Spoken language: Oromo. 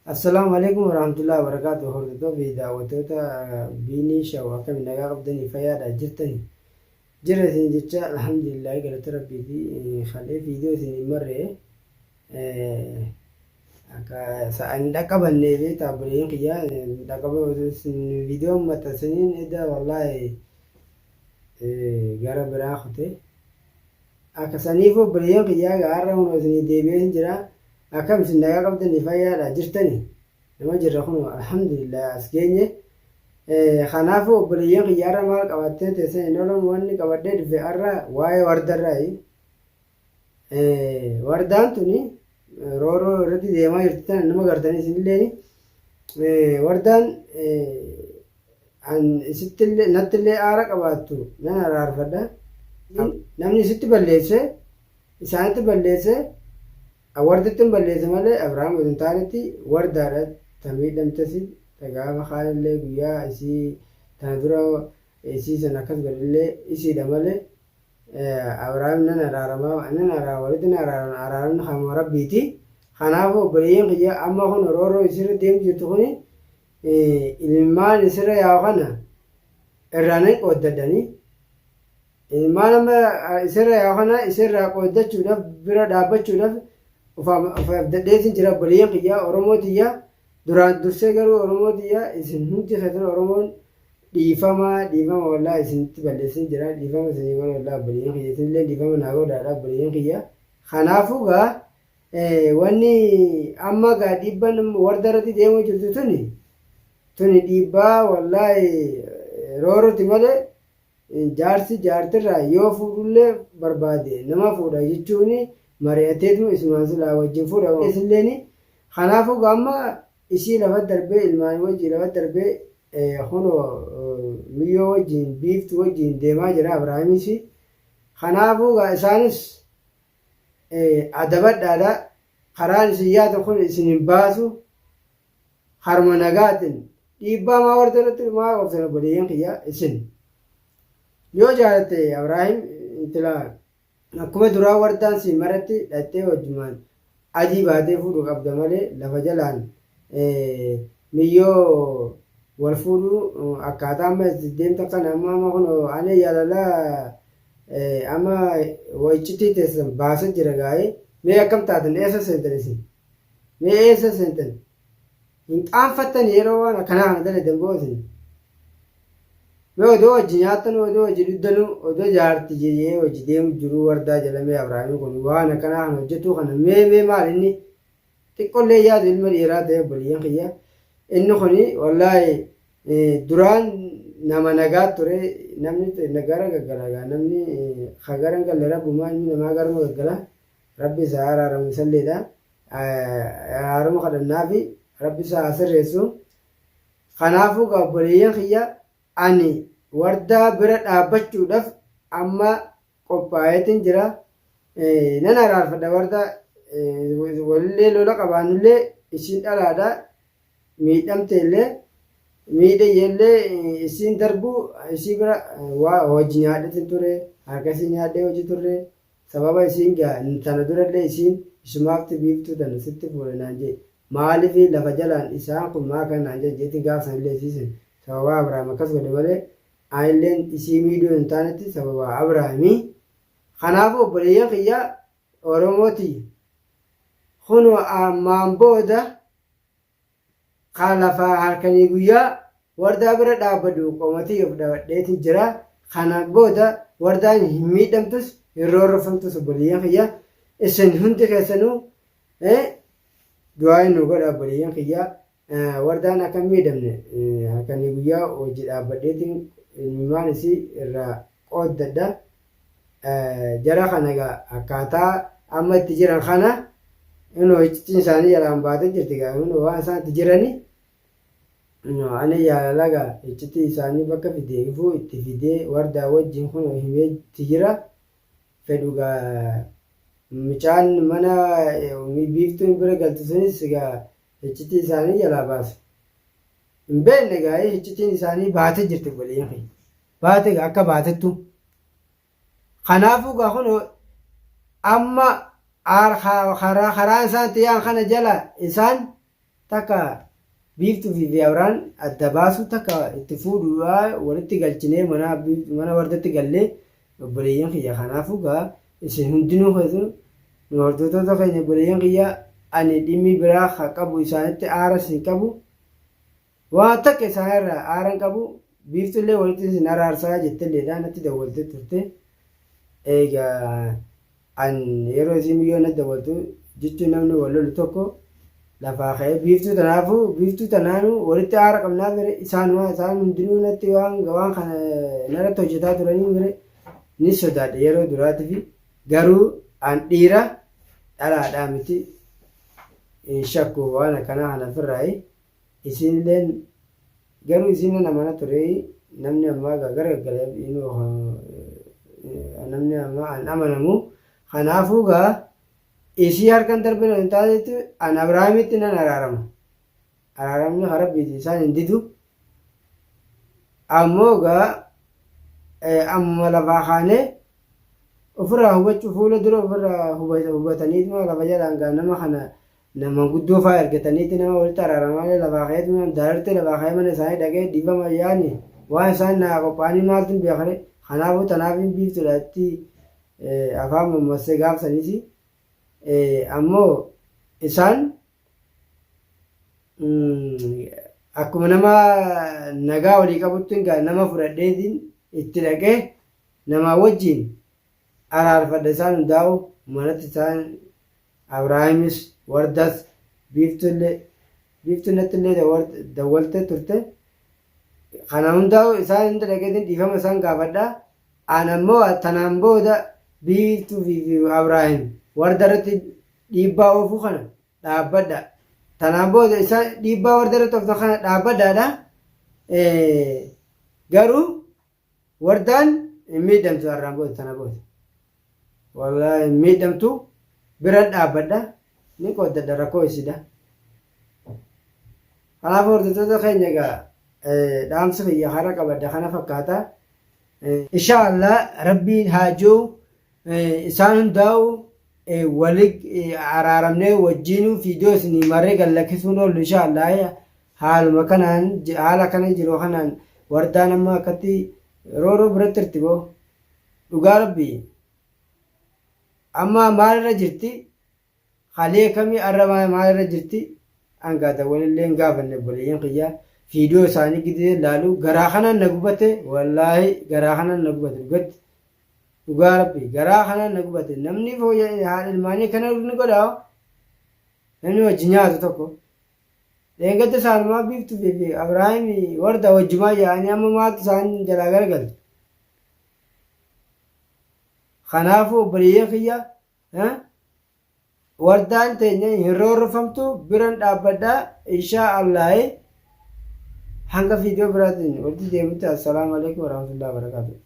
Assalaamu alaikum warahmatullahi wabarakatuh. Hordoftoota fi daawwattoota Biinii Shaw, akkami, nagaa qabdanii, fayyaadha jirtanii? Jira isin jecha, alhamdulillah, galata rabbiiti. Kalee viidiyoo isin hin marree akka sa'an dhaqqabannee fi taabboleen kiyya dhaqqaba viidiyoo maxxansaniin edda wallaahi gara biraa kute. Akka saniif obboleeyyan kiyyaa gaarra hunoo isinii deebi'ee jira. Akkam isin, nagaa qabdanii, fayyaadha jirtanii? Nama jirra kun, alhamdulillah, as geenye. Kanaafuu obboleeyyan kiyya, har'a maal qabattee teessan hin oolamu. Wanni qabadhee dhufe har'a waa'ee wardarraayi. Wardaan tuni rooroo irratti deemaa jirti tana nama gartanii isinilleen. Wardaan an isittillee nattillee aara qabaattu nan araarfadha. Namni isitti balleesse isaanitti balleesse, warditti hin balleesse malee Abrahaam osoo hin taanetti wardaadha ta miidhamtesi, ta gaafa kaanillee guyyaa isii tana dura isii sana akkas godhellee isiidha malee Abrahaam nan araarama, nan araarama, walitti nan araarama. Araaramni kanuma rabbiiti. Kanaafuu obboleeyyan kiyya, amma kun rooroo isirra deemu jirtu kuni ilmaan isirra yaa'u kana irraa nan qooddadhanii, ilmaan amma isirra yaa'u kana isirraa qooddachuudhaaf bira dhaabbachuudhaaf of abdadheetiin jira. Obboleeyyan kiyya, Oromoo tiyya, duraan dursee garuu Oromoo tiyya, isin hundi keessan Oromoon, dhiifama, dhiifama, wallaahi isinitti balleessin jira, dhiifama isinii godha. Wallaahi obboleeyyan kiyya, isinillee dhiifama naa godhaadha, obboleeyyan kiyya. Kanaafuu gaa wanni amma gaa dhiibban warda irratti deemuu jirtu tuni dhiibbaa wallaahi rooroti malee jaarsi jaartirraa yoo fuudhullee barbaade nama fuudha jechuun mari'ateetuma isumaan silaa wajjin fuudha isilleen. Kanaafuu gaa amma isii lafa darbee, ilmaan wajjin lafa darbee, kunoo miyyoo wajjin, biiftu wajjin deemaa jira Abrahaamis. Kanaafuu gaa isaanis adabadhaadha. Karaan isin yaadu kun isin hin baasu. Harma nagaatiin dhiibbaa maa warra irratti maa ooftan? Obboleeyyan kiyya, isin yoo jaalatte Abrahaam intila akkuma duraa wardaan siin maratti dhattee wajjumaan adii baatee fuudhu qabda malee lafa jalaan miyyoo wal fuudhuu akkaataa amma itti deemta kana amma kun ani yaalala amma iccitii teessan baasa jira gaa'ee. Mee akkam taatan? Eessa seentan isin? Mee eessa seentan? Hin qaanfattan yeroo waan akkanaa kana daladan boo isin? Mee odoo wajji nyaattan, odoo wajji dhuddanuu, odoo jaarti jedhee wajji deemu jiruu wardaa jalamee Abrahaamiin kun waan akkanaa kana hojjetuu kana mee maal inni xiqqollee yaadu ilma dhiiraa ta'e? Obboleeyyan kiyya, inni kuni wallaahi duraan nama nagaa ture. Namni gara gaggala, namni ka gara hin galle rabbumaa, ilmi namaa garuma gaggala. Rabbi isaa araaramu isalleedha, araarama kadhannaafi rabbi isaa haa sirreessu. Kanaafuu gaa obboleeyyan kiyya, ani wardaa bira dhaabbachuudhaaf amma qophaa'eetiin jira. Nan araarfadha warda, walillee lola qabaannullee isiin dhalaadha, miidhamte illee miidhe illee isiin darbuu isii bira waa hojii nyaadheetiin ture, harka isii nyaadhee hojii turre. Sababa isiin gaa tana durallee isiin isumaafti biiftuu tana sitti fuudhe naan jee, maaliif lafa jalaan isaan kun maa kana naan jedhan jeetiin gaaf sanillee isiisin sababa Abrahaam akkas godhe malee anilleen isii miidhuu hin taanetti sababa Abrahaamii. Kanaafuu obboleeyyan kiyya, Oromooti, kunoo ammaan booda ka lafaa halkanii guyyaa wardaa bira dhaabbadhu qomatii of dhabadheetiin jira. Kana booda wardaan hin miidhamtus, hin roorrofamtus. Obboleeyyan kiyya, isin hundi keessanuu du'aa nu godha. Obboleeyyan kiyya, wardaan akka hin miidhamne halkanii guyyaa hojii dhaabbadheetiin ilmaan isii irraa qooddadha. Jara kana egaa akkaataa amma itti jiran kana inoo iccitiin isaanii jalaan baatee jirti egaa. Inoo waan isaan itti jirani ani jaalala egaa iccitii isaanii bakka fidee ifuu itti fidee wardaa wajjin kun himee itti jira. Fedhu egaa mucaan mana biiftuun bira galtu sunis egaa iccitii isaanii jalaa baase. Hin beekne egaa iccitiin isaanii baatee jirti, obboleeyyan keenya. Baate egaa akka baatettu. Kanaafuu egaa kun amma karaa isaan itti yaa'an kana jala isaan Takka Biiftuu fi Abraan adda baasuu takka itti fuudhuudhaa walitti galchinee mana mana wardatti gallee obboleeyyan kiyya kanaafuu gaa isin hundinuu keessu nu hordoftoota keenya obboleeyyan kiyya ani dhimmi biraa ka qabu isaanitti aara sin qabu waan takka isaanirraa aara hin qabu Biiftuullee walitti isin araarsaa jettelleedha natti dawwaltee turte eegaa An yeroo isiin biyyoo natti dabaltu jechuun namni wal lolu tokko lafaa ka'ee biiftuu tanaafuu biiftuu tanaanuu walitti aara qabnaa mire isaanuma isaan hundinuu natti waan waan kana narratti hojjetaa turanii mire ni sodaadhe yeroo duraatifi garuu an dhiira dhalaadhaa miti hin shakku waan akkanaa kana ofirraayi Isiinilleen garuu isiin nan amana ture namni ammaa gaa gara gaggaleef inuu namni ammaa an amanamu kanaafuu gaa isii harkan darbina hin taatetti an Abrahaamitti nan araarama araaramni ka rabbiiti isaan hin didu ammoo gaa ammuma lafaa kaanee ofirraa hubachuu fuula dura ofirraa hubataniituma lafa jalaan gaa nama kana Nama guddoo faa ergataniiti nama walitti araaramalee lafaa ka'eetuma daarartee lafaa ka'ee mana isaanii dhaqee dhiifama yaani waan isaan naa qophaa'anii maaltu hin beekne kanaafuu tanaaf hin biiftuudha itti afaan mammassee gaaf saniisi ammoo isaan akkuma nama nagaa walii qabutti nama fudhadheetiin itti dhaqee namaa wajjin araarfadha isaan hundaa'u manatti isaan Abraahimis, Wardaas, Biiftuullee, Biiftuun nattillee dawwaltee turte. Kana hundaa'u isaan hunda dhaqeetiin dhiifama isaan gaafadha. An ammoo tanaan booda Biiftuu fi Abraahim Warda irratti dhiibbaa oofuu kana dhaabbadha. Tanaan booda isaan dhiibbaa Warda irratti ooftan kana dhaabbadhaadha. Garuu Wardaan hin miidhamtu har'aan booda tana booda. Wallaahi hin miidhamtu biran dhaabbadha ni qooddadha rakkoo isiidha. Kanaaf hordoftoota keenya egaa dhaamsi kiyya har'a qabadha kana fakkaata. Insha Allah rabbiin haa ji'u isaan hundaa'u wali araaramnee wajjiinuu fiidiyoo isinii marree gad lakkisuun oollu insha Allah Haaluma kanaan haala kana jiru kanaan wardaan amma akkatti rooroo biratti jirti boo dhugaa rabbii amma maalirra jirti halee kamii arra maalirra jirti hangaa dawwalillee hin gaafanne obboleeyyan kiyyaa fiidiyoo isaanii gidee laalu garaa kanaan na gubate wallaahi garaa kanaan na gubate dhugatti dhugaa rabbii garaa kanaan na gubate namni fooyya haadha ilmaanii kana ni godhaa namni wajji nyaatu tokko Dheengadda isaanumaa Biiftuu fi Abrahaam warda wajjumaa yaa'anii amma maaltu isaan jalaa garagalte? Kanaafuu obboleeyyan kiyya wardaan teenya hin roorrifamtu biran dhaabbadha inshaa Allaahi hanga viidiyoo biraatiin walitti deebinutti assalaamu alaikum warahmatullahi wabarakatuh.